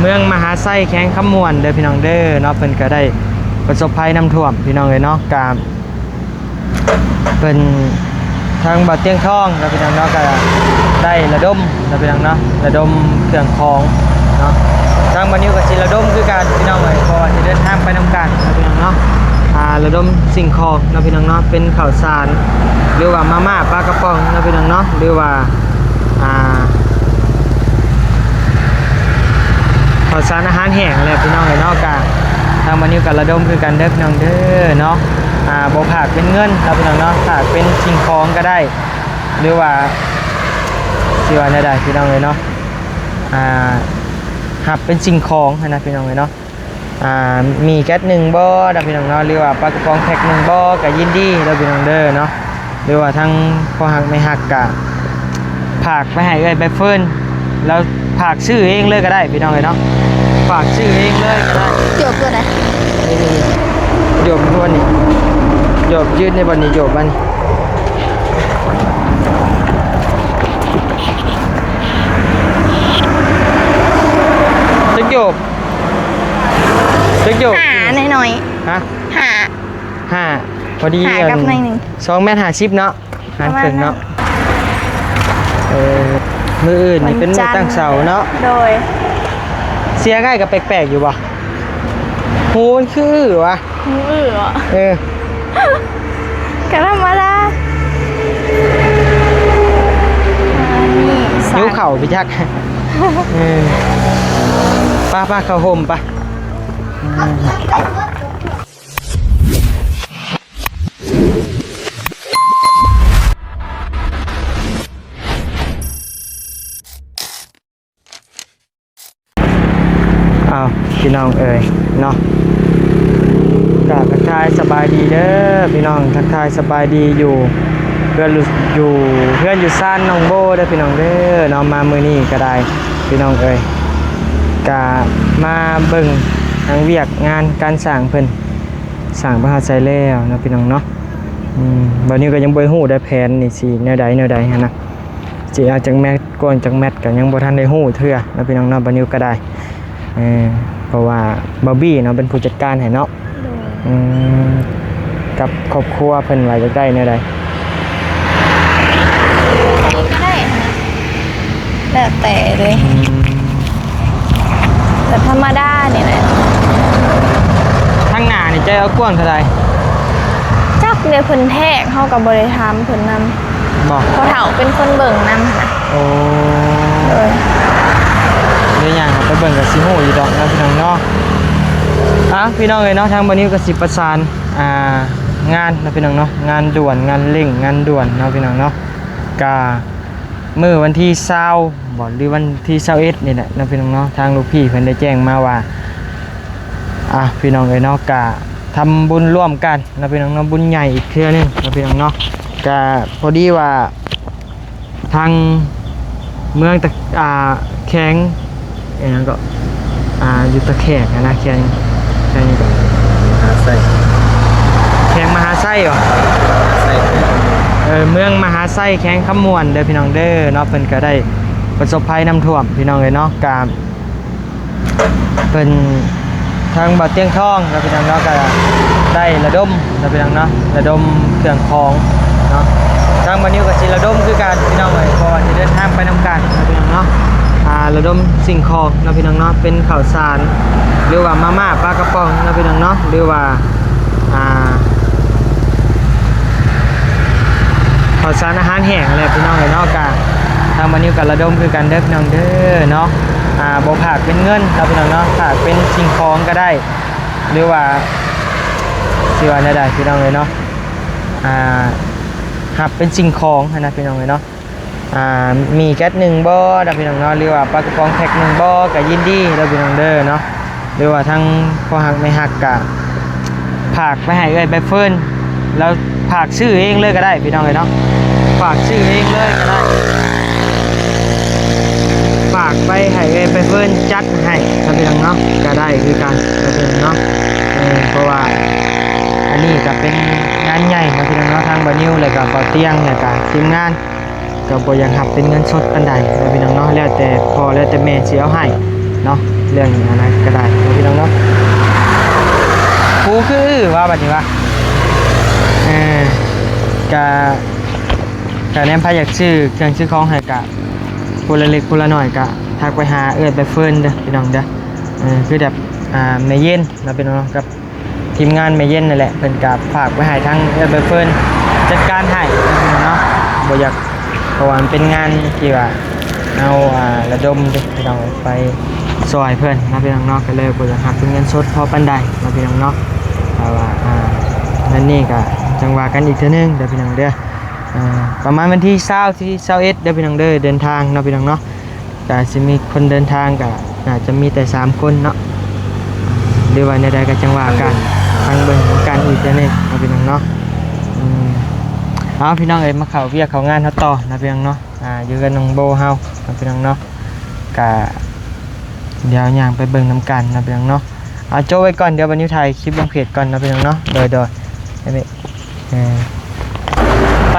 ເມືອງມະຫາໄຊ ແຂວງຄຳມ່ວນເດີພີ່ນ້ອງເດີເນາະ, ເພິ່ນກໍໄດ້ປະສົບໄພນ້ຳຖ້ວມພີ່ນ້ອງເອີຍເນາະ, ກະເພິ່ນ ທາງບ່າວຕຽງທອງເນາະພີ່ນ້ອງເນາະ ກໍໄດ້ລະດົມເນາະພີ່ນ້ອງເນາະ, ລະດົມເຄື່ອງຂອງເນາະ. ທາງບ່າວນິວກໍຊິລະດົມຄືກັນພີ່ນ້ອງເອີຍ, ເພາະວ່າຊິເດີນທາງໄປນຳກັນເນາະພີ່ນ້ອງເນາະ, ອ່າ ລະດົມສິ່ງຂອງເນາະພີ່ນ້ອງເນາະ, ເປັນເຂົ້າສານ ຫຼືວ່າມາມ່າປາກະປ໋ອງເນາະພີ່ນ້ອງເນາະ, ຫຼືວ່າ ອ່າ ເຂົ້າສານອາຫານແຫ້ງແຫຼະພີ່ນ້ອງເອີຍເນາະ. ກະທາງບ່າວນິວກໍລະດົມຄືກັນເດີພີ່ນ້ອງເດີເນາະ, ອ່າ ບໍ່ຝາກເປັນເງິນເນາະພີ່ນ້ອງເນາະ, ຝາກເປັນສິ່ງຂອງກໍໄດ້ ຫຼືວ່າຊິວ່າແນວໃດພີ່ນ້ອງເອີຍເນາະ, ອ່າ ຮັບເປັນສິ່ງຂອງຫັ້ນນະພີ່ນ້ອງເອີຍເນາະ. ອ່າ ມີແກັດໜຶ່ງບໍ່ນະພີ່ນ້ອງເນາະ, ຫຼືວ່າປາກະປ໋ອງແພັກໜຶ່ງບໍ່ ກໍຍິນດີເດີພີ່ນ້ອງເດີເນາະ, ຫຼືວ່າທາງພໍ່ຮັກແມ່ຮັກກະຝາກໄປໃຫ້ເອື້ອຍໃບເຟີນ ລາວຝາກຊື້ເອງເລີຍກໍໄດ້ພີ່ນ້ອງເອີຍເນາະ, ຝາກຊື້ເອງເລີຍກໍໄດ້. ໂຍບຕົວໃດ? ນີ້ໆ ໂຍບຢູ່ບ່ອນນີ້ ໂຍບຢືນໃນບ່ອນນີ້ ໂຍບມັນ. ຈັກໂຍບ? ຈັກໂຍບ? ຫ້າ ນ້ອຍໆ. ຮະ? ຫ້າ ຫ້າ ພໍດີ ຫ້າກັບໜ້ອຍໜຶ່ງ ສອງແມັດຫ້າສິບເນາະ, ຫານເຄິ່ງເນາະ. ເອີ ມື້ອື່ນນີ້ເປັນມື້ຕັ້ງເສົາເນາະ. ໂດຍ. ສຽງອ້າຍກໍແປກໆຢູ່ບໍ່? ຫູມັນຄືອື້ຫວະ? ຫູອື້ຫວະ? ເອີ ກໍທຳມະດາ. ຫິວເຂົ້າໄປຈັກ. ເອີ ໄປໆ ເຂົ້າຮົ່ມໄປ. ອ້າວ ພີ່ນ້ອງເອີຍເນາະ, ກະທັກທາຍສະບາຍດີເດີພີ່ນ້ອງ, ທັກທາຍສະບາຍດີຢູ່ເຮືອນ ຢູ່ເຮືອນຢູ່ຊານນ້ອງໂບເດີພີ່ນ້ອງເດີເນາະ. ມາມື້ນີ້ກໍໄດ້ພີ່ນ້ອງເອີຍ, ກະມາເບິ່ງທາງວຽກງານການສ້າງເພິ່ນ ສ້າງໄປຮອດໃສແລ້ວເນາະພີ່ນ້ອງເນາະ. ອືມ ບ່າວນິວກໍຍັງບໍ່ຮູ້ໄດ້ແຜນນີ້ຊິແນວໃດແນວໃດຫັ້ນນະ, ຊິເອົາຈັກແມັດ ກວ້າງຈັກແມັດກໍຍັງບໍ່ທັນໄດ້ຮູ້ເທື່ອເນາະພີ່ນ້ອງເນາະ. ບ່າວນິວກໍໄດ້ ເອີ ເພາະວ່າບ່າວບີເນາະເປັນຜູ້ຈັດການໃຫ້ເນາະ. ໂດຍ. ອືມ ກັບຄອບຄົວເພິ່ນວ່າຢາກໄດ້ແນວໃດ? ກໍໄດ້ນະ ແລ້ວແຕ່ເລີຍ. ອືມ ແບບທຳມະດານີ້ແຫຼະ. ທາງໜ້ານີ້ເຈົ້າເອົາກວ້າງເທົ່າໃດ? ຈັກແລ້ວ ເພິ່ນແທກ ເຮົາກໍບໍ່ໄດ້ຖາມເພິ່ນນຳ. ບໍ່? ພໍ່ເຖົ້າເປັນຄົນເບິ່ງນຳຫັ້ນນະ. ໂອ້ ໂດຍ. ໄດ້ຍ່າງເຂົ້າໄປເບິ່ງກໍຊິຮູ້ຢູ່ດອກເນາະ ພີ່ນ້ອງເນາະ. ອ່າ ພີ່ນ້ອງເອີຍເນາະ, ທາງບ່າວນິວກໍຊິປະສານ ອ່າ ງານເນາະ ພີ່ນ້ອງເນາະ, ງານດ່ວນ ງານເລັ່ງ ງານດ່ວນເນາະ ພີ່ນ້ອງເນາະ. ກະມື້ວັນທີຊາວບໍ ຫຼືວັນທີຊາວເອັດນີ້ແຫຼະເນາະ ພີ່ນ້ອງເນາະ, ທາງລູກພີ່ເພິ່ນໄດ້ແຈ້ງມາວ່າ ອ່າ ພີ່ນ້ອງເອີຍເນາະ, ກະທຳບຸນຮ່ວມກັນເນາະ ພີ່ນ້ອງເນາະ, ບຸນໃຫຍ່ອີກເທື່ອໜຶ່ງເນາະ ພີ່ນ້ອງເນາະ. ກະພໍດີວ່າ ທາງເມືອງຕະ ອ່າ ແຂວງ ອີຫຍັງເກາະ ອ່າ ຢູ່ຕະແຂກຫັ້ນນະ, ແຂວງ ແຂວງຫຍັງເກາະ ມະຫາໄຊ ແຂວງມະຫາໄຊບໍ? ໄຊ ເອີ ເມືອງມະຫາໄຊ ແຂວງຄຳມ່ວນເດີພີ່ນ້ອງເດີເນາະ. ເພິ່ນກໍໄດ້ປະສົບໄພນ້ຳຖ້ວມພີ່ນ້ອງເອີຍເນາະ, ກະ ເພິ່ນ ທາງບ່າວຕຽງທອງເນາະ ພີ່ນ້ອງເນາະ ກໍໄດ້ລະດົມເນາະ ພີ່ນ້ອງເນາະ, ລະດົມເຄື່ອງຂອງເນາະ. ທາງບ່າວນິວກໍຊິລະດົມຄືກັນ ພີ່ນ້ອງເອີຍ, ເພາະວ່າຊິເດີນທາງໄປນຳກັນເນາະ ພີ່ນ້ອງເນາະ. ອ່າ ລະດົມສິ່ງຂອງເນາະ ພີ່ນ້ອງເນາະ, ເປັນເຂົ້າສານ ຫຼືວ່າມາມ່າປາກະປ໋ອງເນາະ ພີ່ນ້ອງເນາະ, ຫຼືວ່າ ອ່າ ເຂົ້າສານອາຫານແຫ້ງແຫຼະ ພີ່ນ້ອງເອີຍເນາະ. ກະທາງບ່າວນິວກໍລະດົມຄືກັນເດີ ພີ່ນ້ອງເດີເນາະ. ອ່າ ບໍ່ຝາກເປັນເງິນເນາະ ພີ່ນ້ອງເນາະ, ຝາກເປັນສິ່ງຂອງກໍໄດ້ ຫຼືວ່າຊິວ່າແນວໃດ ພີ່ນ້ອງເອີຍເນາະ. ອ່າ ຮັບເປັນສິ່ງຂອງຫັ້ນນະ ພີ່ນ້ອງເອີຍເນາະ. ອ່າ ມີແກັດໜຶ່ງບໍ່ນະ ພີ່ນ້ອງເນາະ, ຫຼືວ່າປາກະປ໋ອງແພັກໜຶ່ງບໍ່ ກໍຍິນດີເດີ ພີ່ນ້ອງເດີເນາະ. ຫຼືວ່າທາງພໍ່ຮັກແມ່ຮັກກະຝາກໄປໃຫ້ເອື້ອຍໃບເຟີນ ລາວຝາກຊື້ເອງເລີຍກໍໄດ້ພີ່ນ້ອງເອີຍເນາະ, ຝາກຊື້ເອງເລີຍກໍໄດ້, ຝາກໄປໃຫ້ເອື້ອຍໃບເຟີນຈັດໃຫ້ເນາະພີ່ນ້ອງເນາະ, ກໍໄດ້ຄືກັນເນາະພີ່ນ້ອງເນາະ. ເອີ ເພາະວ່າອັນນີ້ກໍເປັນງານໃຫຍ່ເນາະພີ່ນ້ອງເນາະ, ທາງບ່າວນິວ ແລ້ວກໍບ່າວຕຽງ ແລ້ວກໍທີມງານ ກໍບໍ່ຢາກຮັບເປັນເງິນສົດປານໃດເນາະພີ່ນ້ອງເນາະ, ແລ້ວແຕ່ພໍ່ແລ້ວແຕ່ແມ່ຊິເອົາໃຫ້ເນາະ. ເລື່ອງອັນນັ້ນກໍໄດ້ເນາະ ພີ່ນ້ອງເນາະ. ຜູ້ຄືວ່າບັດນີ້ວ່າ ເອີ ກະ ກະແນມໃຜຢາກຊື້ເຄື່ອງຊື້ຂອງໃຫ້ກະ ຜູ້ລະເລັກຜູ້ລະນ້ອຍກະທັກໄປຫາເອື້ອຍໃບເຟີນເດີພີ່ນ້ອງເດີ. ເອີ ຄືແບບ ອ່າ ແມ່ເຢັນເນາະພີ່ນ້ອງເນາະ ກັບທີມງານແມ່ເຢັນນັ້ນແຫຼະ ເພິ່ນກະຝາກໄວ້ໃຫ້ທາງເອື້ອຍໃບເຟີນຈັດການໃຫ້ເນາະ ບໍ່ຢາກ ເພາະວ່າມັນເປັນງານທີ່ວ່າເຮົາ ອ່າ ລະດົມເດ້ພີ່ນ້ອງ ໄປຊ່ອຍເພິ່ນເນາະພີ່ນ້ອງເນາະ ກໍເລີຍບໍ່ຢາກຮັບເປັນເງິນສົດພໍປານໃດເນາະພີ່ນ້ອງເນາະ. ແຕ່ວ່າ ອ່າ ເງິນນີ້ກໍຈັ່ງວ່າກັນອີກເທື່ອໜຶ່ງເດີພີ່ນ້ອງເດີ. ອ່າ ປະມານວັນທີຊາວ ທີຊາວເອັດເດີພີ່ນ້ອງເດີ ເດີນທາງເນາະພີ່ນ້ອງເນາະ. ກະຊິມີຄົນເດີນທາງກະໜ້າຈະມີແຕ່ສາມຄົນເນາະ ຫຼືວ່າແນວໃດກໍຈັ່ງວ່າກັນ ຟັງເບິ່ງນຳກັນອີກເທື່ອໜຶ່ງເນາະພີ່ນ້ອງເນາະ. ອືມ ເອົາພີ່ນ້ອງເອີຍ ມາເຂົ້າວຽກເຂົ້າງານເຮົາຕໍ່ເນາະພີ່ນ້ອງເນາະ. ອ່າ ຢູ່ກັບນ້ອງໂບເຮົາເນາະພີ່ນ້ອງເນາະ ກະດຽວຍ່າງໄປເບິ່ງນຳກັນເນາະພີ່ນ້ອງເນາະ. ເອົາໂຈະໄວ້ກ່ອນ ດຽວບັດນີ້ຖ່າຍຄລິບລົງເພຈກ່ອນເນາະພີ່ນ້ອງເນາະ. ໂດຍ ໂດຍ ເອີ ໄປ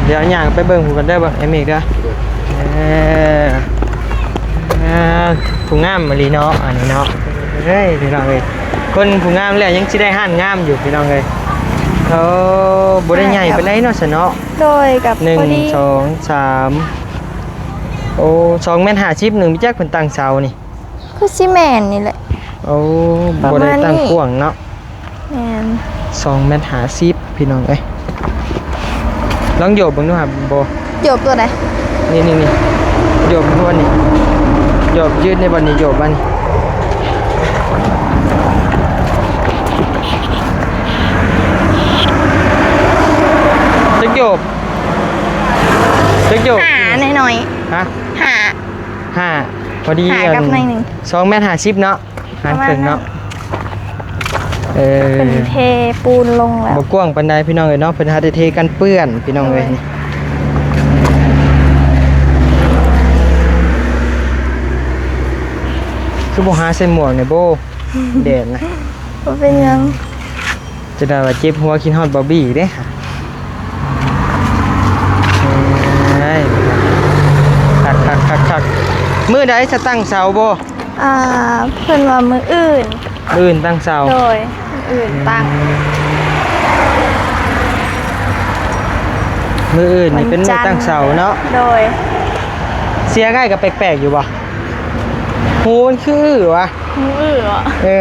ດຽວຍ່າງໄປເບິ່ງຜູ້ກັນເດີ ເບິ່ງໄອ້ເມກເດີ. ເອີ ເອີ ຜູ້ງາມອີ່ຫຼີເນາະ ອັນນີ້ເນາະ. ເອີຍ ພີ່ນ້ອງເອີຍ ຄົນຜູ້ງາມແລ້ວຍັງຊິໄດ້ຮ້ານງາມຢູ່ພີ່ນ້ອງເອີຍ. ໂອ້ ບໍ່ໄດ້ໃຫຍ່ປານໃດເນາະ ຊະເນາະ. ໂດຍ ກັບ ໜຶ່ງ ພໍດີ ສອງ ສາມ ໂອ້ ສອງແມັດຫ້າສິບ ໜຶ່ງ ຈັກເພິ່ນຕັ້ງເສົານີ້ ຄືຊິແມ່ນນີ້ແຫຼະ. ໂອ້ ປະມານນີ້ ບໍ່ໄດ້ຕັ້ງກວ້າງເນາະ. ແມ່ນ ສອງແມັດຫ້າສິບ ພີ່ນ້ອງເອີຍ. ລອງໂຍບເບິ່ງດູຫາບໍ່. ໂຍບຕົວໃດ? ນີ້ໆໆ ໂຍບບ່ອນນີ້ ໂຍບຢືນໃນບ່ອນນີ້ ໂຍບມານີ້ ຈັກໂຍບ ຈັກໂຍບ? ຫ້າ ໜ້ອຍໆ. ຮະ? ຫ້າ ຫ້າ ພໍດີ ຫ້າກັບໜ້ອຍໜຶ່ງ ສອງແມັດຫ້າສິບເນາະ. ຫານເຄິ່ງເນາະ. ເອີ ເພິ່ນເທປູນລົງແລ້ວ ບໍ່ກວ້າງປານໃດພີ່ນ້ອງເອີຍເນາະ. ເພິ່ນຫາແຕ່ເທກັນເປື້ອນພີ່ນ້ອງເອີຍ. ໂດຍ ຄືບໍ່ຫາໃສ່ໝວກນີ້ໂບ ແດດນະ. ບໍ່ເປັນຫຍັງ ຈະໄດ້ວ່າເຈັບຫົວຄິດຮອດບາບີເດ້. ເອີຍ ຄັກໆໆໆ. ມື້ໃດຈະຕັ້ງເສົາບໍ່? ອ່າ ເພິ່ນວ່າມື້ອື່ນ ມື້ອື່ນຕັ້ງເສົາ. ໂດຍ ມື້ອື່ນຕັ້ງ. ອືມ ມື້ອື່ນນີ້ເປັນມື້ຕັ້ງເສົາເນາະ. ວັນຈັນ. ໂດຍ ສຽງອ້າຍກໍແປກໆຢູ່ບໍ່? ຫູມັນຄືອື້ຫວະ? ຫູອື້ຫວະ? ເອີ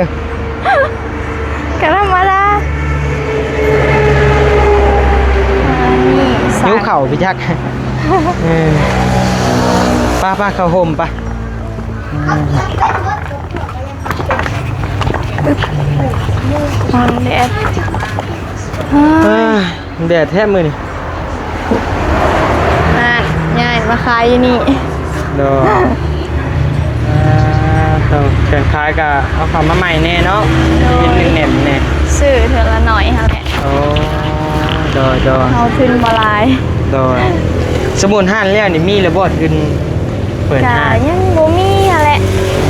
ກໍທຳມະດາ. ອ່າ ນີ້ ຫິວເຂົ້າໄປຈັກ. ເອີ ໄປໆ ເຂົ້າຮົ່ມໄປ. ອືມ ຮ້ອນແດດ. ເອີ ແດດແທ້ມື້ນີ້. ນັ້ນ ຍ້າຍມາຂາຍຢູ່ນີ້. ໂດຍ ອ່າ ໂຕ ເຄື່ອງຂາຍກໍເອົາເຂົ້າມາໃໝ່ແດ່ເນາະ. ໂດຍ ເຮັດແໜ້ນໆແດ່ ຊື້ເທື່ອລະໜ້ອຍຫັ້ນແຫຼະ. ໂອ້ ໂດຍໆ ເຮົາທຶນບໍ່ຫຼາຍ. ໂດຍ ສົມມຸດຮ້ານແລ້ວນີ້ ມີແລ້ວບໍ່ທຶນເປີດຮ້ານ? ກໍຍັງບໍ່ມີຫັ້ນແຫຼະ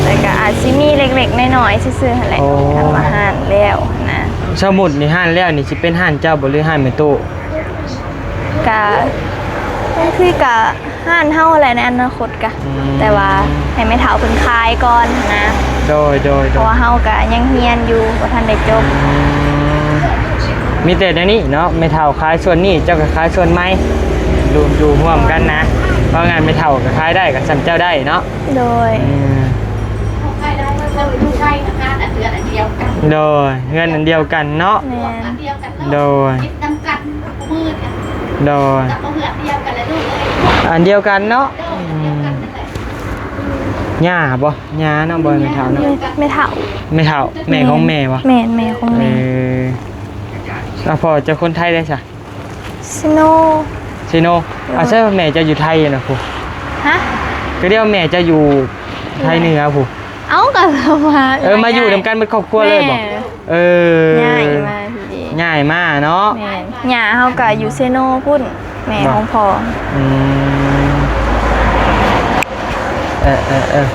ແຕ່ກໍອາດຊິມີເລັກໆນ້ອຍໆຊື່ໆຫັ້ນແຫຼະ. ໂອ້ ຄັນວ່າຮ້ານແລ້ວນະ. ສົມມຸດນີ້ຮ້ານແລ້ວນີ້ ຊິເປັນຮ້ານເຈົ້າບໍ່ ຫຼືຮ້ານແມ່ຕູ້? ກະບາງທີກະຮ້ານເຮົາແຫຼະໃນອະນາຄົດກະ. ອືມ ແຕ່ວ່າໃຫ້ແມ່ເຖົ້າເພິ່ນຂາຍກ່ອນນະ. ໂດຍໆໆ ເພາະວ່າເຮົາກະຍັງຮຽນຢູ່ ບໍ່ທັນໄດ້ຈົບ. ອືມ ມີແຕ່ແນວນີ້ເນາະ ແມ່ເຖົ້າຂາຍສ່ວນນີ້ ເຈົ້າກະຂາຍສ່ວນໃໝ່ ລວມຢູ່ຮ່ວມກັນນະ. ເພາະງານແມ່ເຖົ້າກະຂາຍໄດ້ ກະສ່ຳເຈົ້າໄດ້ເນາະ. ໂດຍ ອືມ ໂດຍ ເຮືອນອັນດຽວກັນເນາະ. ແມ່ນ ໂດຍ ເຮັດນຳກັນ ໂດຍ ອັນດຽວກັນເນາະ. ອືມ ຍ່າບໍ່? ຍ່າເນາະ ບໍ່ແມ່ນແມ່ເຖົ້າເນາະ. ແມ່ເຖົ້າ ແມ່ເຖົ້າ ແມ່ຂອງແມ່ບໍ່? ແມ່ນ ແມ່ຂອງແມ່. ເອີ ແລ້ວພໍ່ເຈົ້າຄົນໄທໄດ໋ຊະ? ເຊໂນ ເຊໂນ. ໂດຍ ອາ ໃຊ່ວ່າແມ່ເຈົ້າຢູ່ໄທນະພຸ້ນ? ຮະ? ກໍດຽວແມ່ເຈົ້າຢູ່ໄທເໜືອພຸ້ນ. ເອົ້າ ກໍມາ ເອີ ມາຢູ່ນຳກັນເບິດຄອບຄົວເລີຍບໍ່? ແມ່ ເອີ ຍ້າຍມາພີ້ເດ ຍ້າຍມາເນາະ. ແມ່ນ ຍ່າເຮົາກໍຢູ່ເຊໂນພຸ້ນ ແມ່ຂອງພໍ່. ອືມ ເອີໆ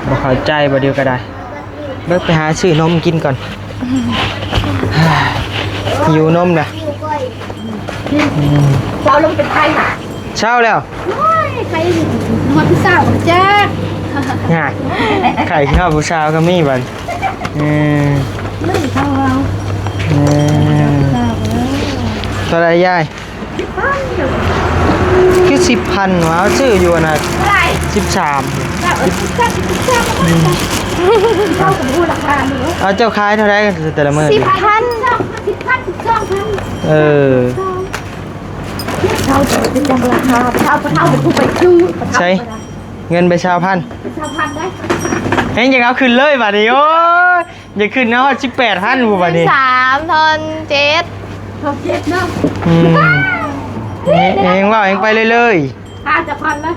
ໆ ບໍ່ເຂົ້າໃຈບໍ່ ດຽວກໍໄດ້. ເບິ່ງ ໄປຫາຊື້ນົມກິນກ່ອນ ຫິວນົມນະ. ອືມ ເຊົາແລ້ວ ເປັນໄຂ້ນະ. ເຊົາແລ້ວ ໂອ້ຍ ໄຂ້ ຮອດເຊົ້າຈັກ ຫາ ຂາຍເຂົ້າຜູ້ສາວກໍມີບັດ ເອີ ເລື່ອງເຂົາເວົ້າ ເອີ ເທົ່າໃດຍາຍ? ຄືສິບພັນຫວາ ຊື້ຢູ່ອັນນັ້ນ ເທົ່າໃດ? ສິບສາມ ສິບສາມ ສິບສາມ ອືມ ເຂົາກໍບໍ່ຮູ້ລາຄາເນາະ ເອົາ ເຈົ້າຂາຍເທົ່າໃດແຕ່ລະມື້? ສິບພັນ ສິບພັນ ສິບສອງພັນ ເອີ ເຂົາຈະເປັນຈັ່ງລາຄາ ເຖົ້າ ເຖົ້າເປັນຜູ້ໄປຊື້ ໃສ ເງິນໄປຊາວພັນ ຊາວພັນໄດ້ ແຮງຢາກເອົາຂຶ້ນເລີຍບາດນີ້ ໂອ້ຍ ຢາກຂຶ້ນເອົາຮອດສິບແປດພັນພຸ້ນບາດນີ້ ສາມ ທອນເຈັດ ທອນເຈັດເນາະ ອືມ ແຮງ ແຮງເວົ້າແຮງໄປເລື້ອຍໆ ຫ້າ ຈັກພັນນະ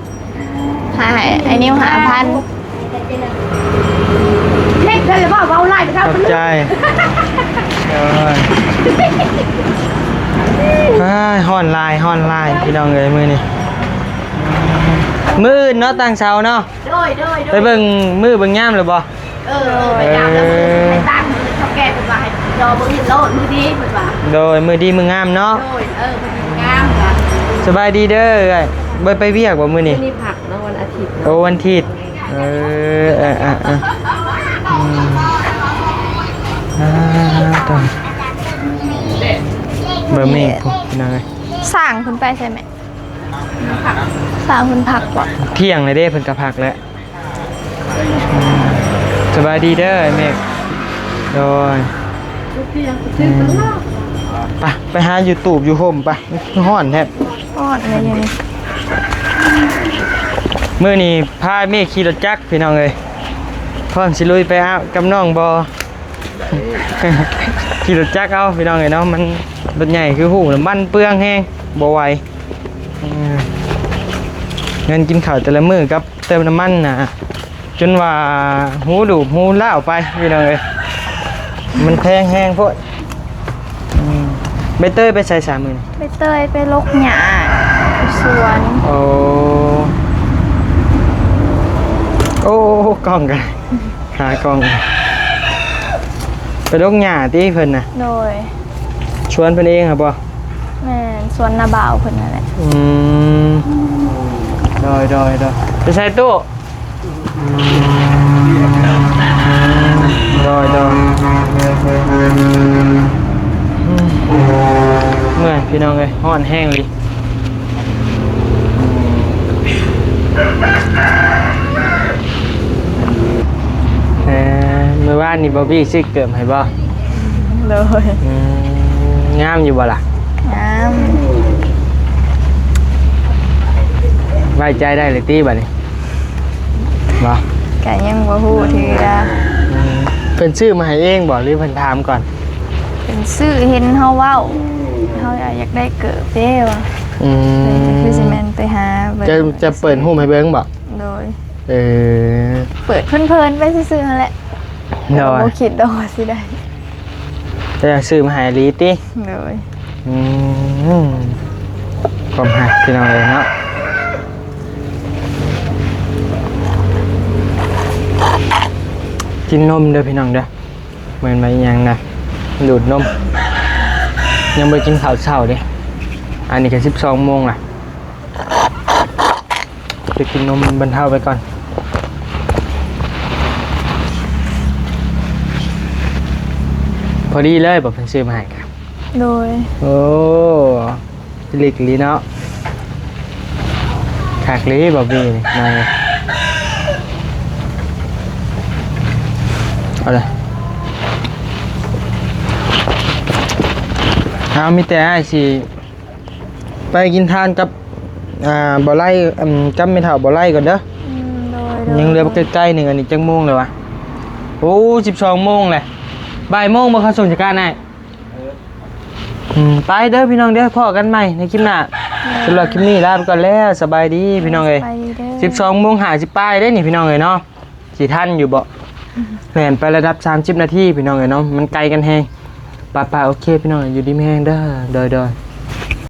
ໃຫ້ອ້າຍນິວ ຫ້າພັນ ເຮັດໄດ້ແລ້ວບໍ່ ເວົ້າຫຼາຍໄປເທົ່າ ຂອບໃຈ ໂອ້ຍ ອ້າຍ ຮ້ອນຫຼາຍ ຮ້ອນຫຼາຍ ພີ່ນ້ອງເອີຍ ມື້ນີ້ ມື້ອື່ນເນາະ ຕັ້ງເສົາເນາະ ໂດຍ ໂດຍ ໂດຍ ໄປເບິ່ງມື້ເບິ່ງຍາມແລ້ວບໍ່? ເອີ ເອີ ໄປຕາມແລ້ວ ເອີ ມື້ອື່ນໄປຕາມ ມື້ເຖົ້າແກ່ເພິ່ນວ່າໃຫ້ລໍມື້ອື່ນໂລດ ມື້ດີເພິ່ນວ່າ ໂດຍ ມື້ດີມື້ງາມເນາະ ໂດຍ ເອີ ມື້ດີມື້ງາມວ່າ ສະບາຍດີເດີເອື້ອຍ ບໍ່ໄປວຽກບໍ່ມື້ນີ້? ມື້ນີ້ພັກເນາະ ວັນອາທິດເນາະ ໂອ້ ວັນອາທິດ ເອີ ເອີ ເອີ ເອີ ອືມ ອ່າ ຕ້ອງ ເບິ່ງແມ່ພຸ້ນ ພີ່ນ້ອງເອີຍ ສ້າງເພິ່ນໄປໃສແມ່? ສ້າງເພິ່ນພັກບໍ່? ທ່ຽງແລ້ວເດ້ ເພິ່ນກໍພັກແລ້ວ ສະບາຍດີເດີແມ່ ໂດຍ ອືມ ໄປ ໄປຫາຢູ່ຕູບຢູ່ຮົ່ມໄປ ຮ້ອນແທ້ ຮ້ອນເລີຍ ມື້ນີ້ພາແມ່ຂີ່ລົດຈັກ ພີ່ນ້ອງເອີຍ ພ້ອມຊິລຸຍໄປອາບກັບນ້ອງບໍ່? ຂີ່ລົດຈັກເອົາ ພີ່ນ້ອງເອີຍເນາະ ມັນລົດໃຫຍ່ຄືຮູ້ ນ້ຳມັນເປືອງແຮງ ບໍ່ໄຫວ ເອີ ເງິນກິນເຂົ້າແຕ່ລະມື້ກັບເຕີມນ້ຳມັນນະ ຈົນວ່າຫູດູບຫູລ້າວໄປ ພີ່ນ້ອງເອີຍ ມັນແພງແຮງໂພດ ອືມ ໃບເຕີຍໄປໃສສາມມື້ນີ້? ໃບເຕີຍໄປລົກຫຍ້າຢູ່ສວນ ໂອ້ ໂອ້ ກ້ອງກະ ຂາກອງ ໄປລົກຫຍ້າຕິເພິ່ນນະ? ໂດຍ ສວນເພິ່ນເອງຫະບໍ່? ແມ່ນ ສວນນ້າບ່າວເພິ່ນນັ້ນແຫຼະ ອືມ ໂດຍ ໂດຍ ໂດຍ ໄປໃສຕູ້? ໂດຍ ໂດຍ ເມື່ອຍພີ່ນ້ອງເອີຍ ຮ້ອນແຮງອີ່ຫຼີ ເອີ ມື້ວານນີ້ບອບບີ້ຊື້ເກີບໃຫ້ບໍ່? ໂດຍ ອືມ ງາມຢູ່ບໍ່ລະ? ງາມ ໄວ້ໃຈໄດ້ເລີຍຕິບາດນີ້ ບໍ່? ກະຍັງບໍ່ຮູ້ເທື່ອ ອືມ ເພິ່ນຊື້ມາໃຫ້ເອງບໍ່ ຫຼືເພິ່ນຖາມກ່ອນ? ເພິ່ນຊື້ ເຫັນເຮົາເວົ້າ ເຮົາຢາກໄດ້ເກີບເດ້ວ່າ ອືມ ເພິ່ນຄືຊິແມ່ນໄປຫາເບິ່ງ ຈະ ຈະເປີດຮູບໃຫ້ເບິ່ງບໍ່? ໂດຍ ເອີ ເປີດເພີນໆໄປຊື່ໆຫັ້ນແຫຼະ ໂດຍ ບໍ່ຄິດດອກວ່າຊິໄດ້ ແຕ່ຊື້ມາໃຫ້ອີ່ຫຼີຕິ? ໂດຍ ອືມ ຄວາມຮັກພີ່ນ້ອງເອີຍເນາະ ກິນນົມເດີພີ່ນ້ອງເດີ ແມ່ນວ່າອີ່ຫຍັງນະ ດູດນົມ ຍັງບໍ່ໄດ້ກິນເຂົ້າເຊົ້າເດ້ ອັນນີ້ກໍສິບສອງໂມງລະ. ໄປກິນນົມບັນເທົາໄປກ່ອນ ພໍດີເລີຍບໍ່ ເພິ່ນຊື້ມາໃຫ້ກະ ໂດຍ ໂອ້ ລິກລີເນາະ ຄັກລີບໍ່ບີນີ້ ມາ ເອົາເລີຍ ເອົາ ມີແຕ່ອ້າຍຊິ ໄປກິນທານກັບ ອ່າ ບໍ່ໄຫຼ ອືມ ກັບແມ່ເຖົ້າບໍ່ໄຫຼກ່ອນເດີ ອືມ ໂດຍ ໂດຍ ຍັງເຫຼືອໃກ້ໆໜຶ່ງ ອັນນີ້ຈັກໂມງແລ້ວວະ? ໂອ້ ສິບສອງໂມງແຫຼະ ບ່າຍໂມງບໍ່ ເຂົາສົ່ງຈັກການອ້າຍ? ເອີ ອືມ ໄປເດີພີ່ນ້ອງເດີ ພໍ້ກັນໃໝ່ໃນຄລິບໜ້າ ໂດຍ ສຳລັບຄລິບນີ້ລາໄປກ່ອນແລ້ວ ສະບາຍດີພີ່ນ້ອງເອີຍ ສະບາຍດີເດີ ສິບສອງໂມງຫ້າສິບປາຍເດ້ນີ້ພີ່ນ້ອງເອີຍເນາະ ຊິທັນຢູ່ບໍ່? ແລ່ນໄປລະດັບສາມສິບນາທີພີ່ນ້ອງເອີຍເນາະ ມັນໄກກັນແຮງ ປະໆ ໂອເຄພີ່ນ້ອງ ຢູ່ດີມີແຮງເດີ ໂດຍໆ.